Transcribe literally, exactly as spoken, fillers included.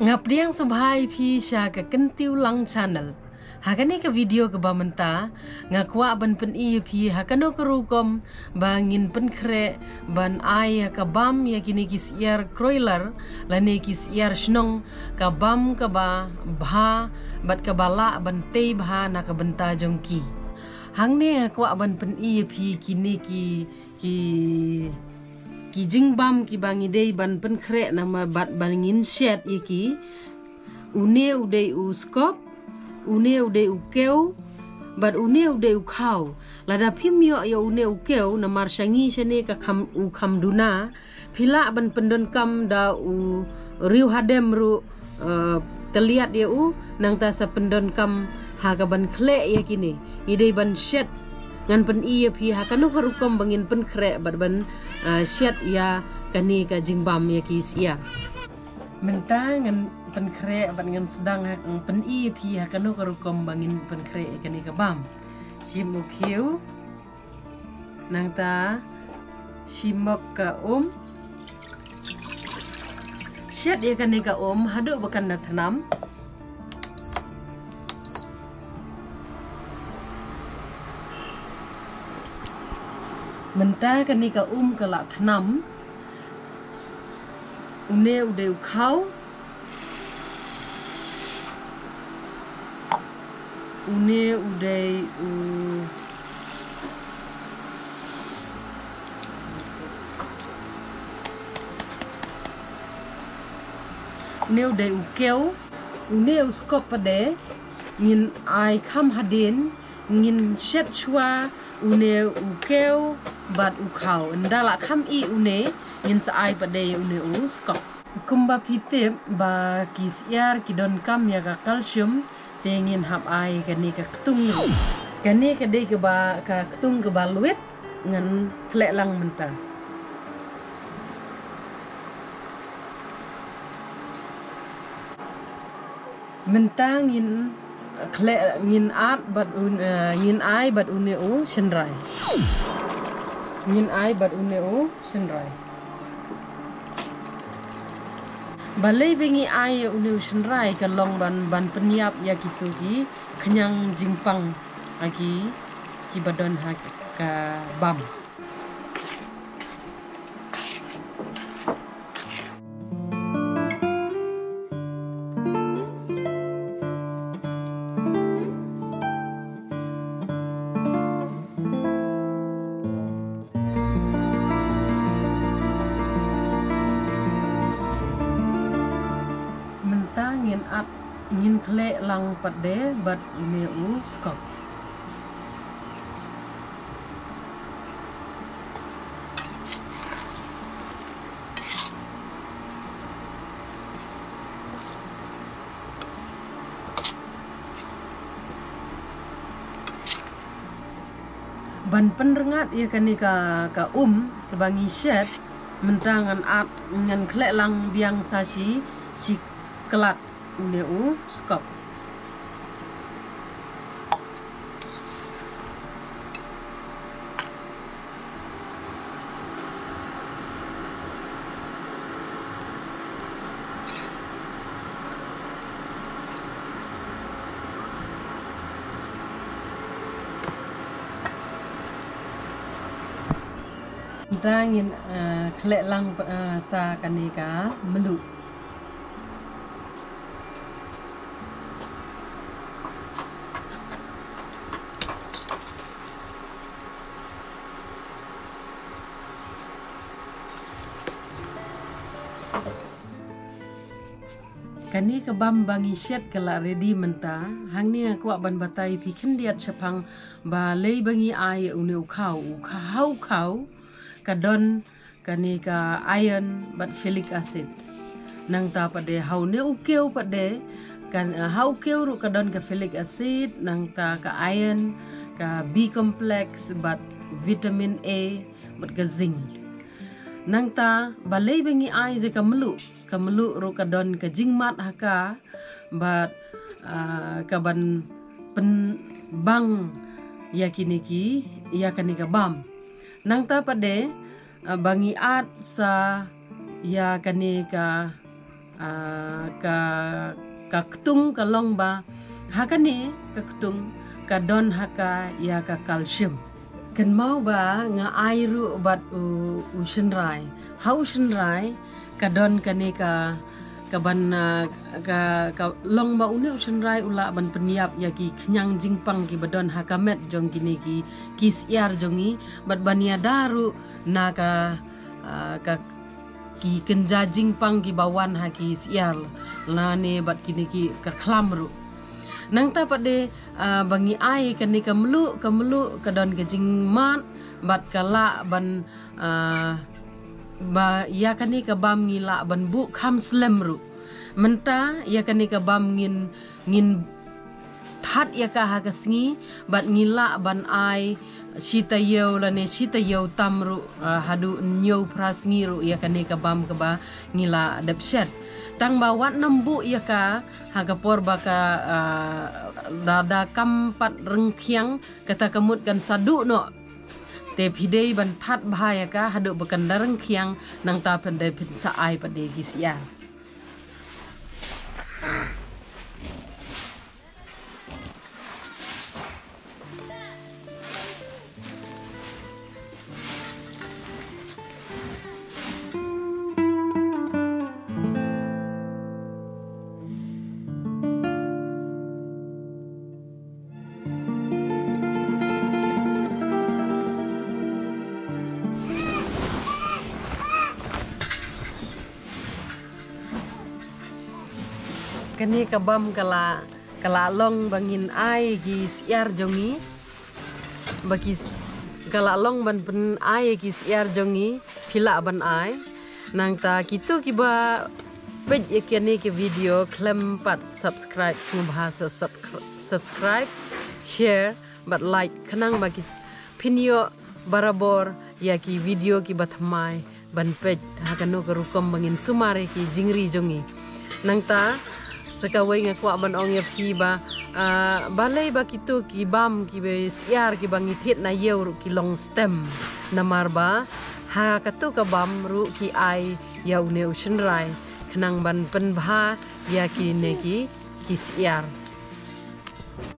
Nga pdiang sngewbha ïa phi sha ka Kyntiew Lang Channel. Ha kane ka video kaba mynta, nga kwah ban pyni ïa phi ha kano ka rukom ba ngin pynkhreh ban ai ïa ka bam ïa kine ki syiar kroiler lane ki syiar shnong, ka bam kaba bha bad kaba lah ban tei bha na ka bynta jong ki. Hangne nga kwah ban pyni ïa phi kine ki ki ki jingbam kiba ngi dei ban pynkhreh namar bad ban ngin shet ïa ki. Une u dei u skop, une u dei u kew, bad une u dei u khaw. Lada phim ïoh ïa une u kew namar sha ngi shane ka kham, u kham duna, phi lah ban pyndonkam da u riew hadem ruh, eh, tylliat ïa u, nangta sa pyndonkam ha ka ban khleh ïa kine. Ngi dei ban shet, ngan pyni ïa phi ha kano ka rukom ba ngin pynkhreh bad ban, eh, shet ïa kane ka jingbam ïa ki syiar. Mynta ngan pynkhreh bad ngan sdang ha, ngan pyni ïa phi ha kano ka rukom ba ngin pynkhreh ïa kane ka bam. Shim u khiew. Nangta shim mok ka um. Shet ïa kane ka um haduh ba kan da thnam. Mynta kane ka um ka la thnam. Une u dei u khaw. Une u dei u, une u dei u kew. Une u skop pat de ngin ai kham hadien, ngin shet shuwa une u kew bad u khaw. Ynda la kham ih une, ngin sa ai pat de une u skop. Kumba phi tip ba ki syiar ki donkam ïa ka calcium, te ngin hap ai kane ka ktung. Kane ka dei kaba, ka ktung kaba lwit, ngan khleh lang mynta. Mynta ngin khleh, ngin at bad un, eh, ngin ai bad une u shynrai. Ngin ai bad une u shynrai. Balei ba ngi ai une u shynrai ka long ban, ban pynïap ïa kitu ki khñiang jingpang ha ki, kiba don ha ka bam. Mynta ngin at, ngin khleh lang pat de bad une u skop. Ban pynrngat ïa kane ka, ka um kaba ngi shet, mynta ngan at, ngan khleh lang biang sa shi, shi klat une u skop. Mynta ngin, eh, khleh lang, eh, sa kane ka mluh. Kane ka bam ba ngi shet ka la ready mynta. Hangne nga kwah ban batai phi khyndiat shaphang balei ba ngi ai une u khaw, u khaw, u khaw ka don kane ka iron bad folic acid. Nangta pat de ha une u kew pat de kan, eh, ha u kew ruh ka don ka folic acid, nangta ka iron, ka B complex bad vitamin A bad ka zinc. Nangta balei ba ngi ai ïa ka mluh, ka mluh ruh ka don ka jingmat ha ka bad, ah, ka ban pynbang ïa kine ki, ïa kane ka bam. Nangta pat de, ah, ba ngi at sa ïa kane ka, ka, ka ktung ka long ba ha kane ka ktung ka don ha ka ïa ka calcium. Kynmaw ba nga ai ruh bad u, u shynrai. Ha u shynrai ka don kane ka, ka ban, ah, ka, ka long ba une u shynrai u lah ban pynïap ïa ki khñiang jingpang ki ba don ha ka met jong kine ki, ki syiar jong ngi, bad ban ïada ruh na ka, ah, ka ki kynja jingpang ki ba wan ha ki syiar lane bad kine ki ka khlam ruh. Nangta pat de, ah, ba ngi ai kane ka mluh, ka mluh ka don ka jingmad bad ka lah ban, ah, ba ïa kane ka bam ngi lah ban buh kham slem ruh. Mynta ïa kane ka bam ngin, ngin that ïa ka ha ka sngi bad ngi lah ban ai shi taïew lane shi taïew tam ruh, ah, haduh hynñiew phra sngi ruh ïa kane ka bam kaba ngi la dep shet. Tang ba wat nym buh ïa ka ha ka por ba ka, ah, da, da kam pat ryngkhiang, kata ka mut kan sa duh noh. Te phi dei ban that bha ïa ka haduh ba kan da ryngkhiang, nangta phin dei phin sa ai pat de ki syiar. Kane ka bam ka la, ka la long ba ngin ai ki syiar jong ngi. Ba ki s-, ka la long ban pyn-ai ki syiar jong ngi, phi lah ban ai. Nangta kito kiba peit ïa kane ka video khlem pat subscribe, sngewbha sa sub-, subscribe, share bad like khnang ba ki phin ïoh barabor ïa ki video kiba thymmai ban peit ha kano ka rukom ba ngin sumar ïa ki jingri jong ngi. Nangta sa kawei nga kwah ban ong ïa phi ba, ah, balei ba kito ki bam kiba syiar kiba ngi thied na ïew ruh ki long stem. Namar ba ha kato ka bam ruh ki ai ïa une u shynrai khnang ban pynbha ïa kine ki, ki syiar.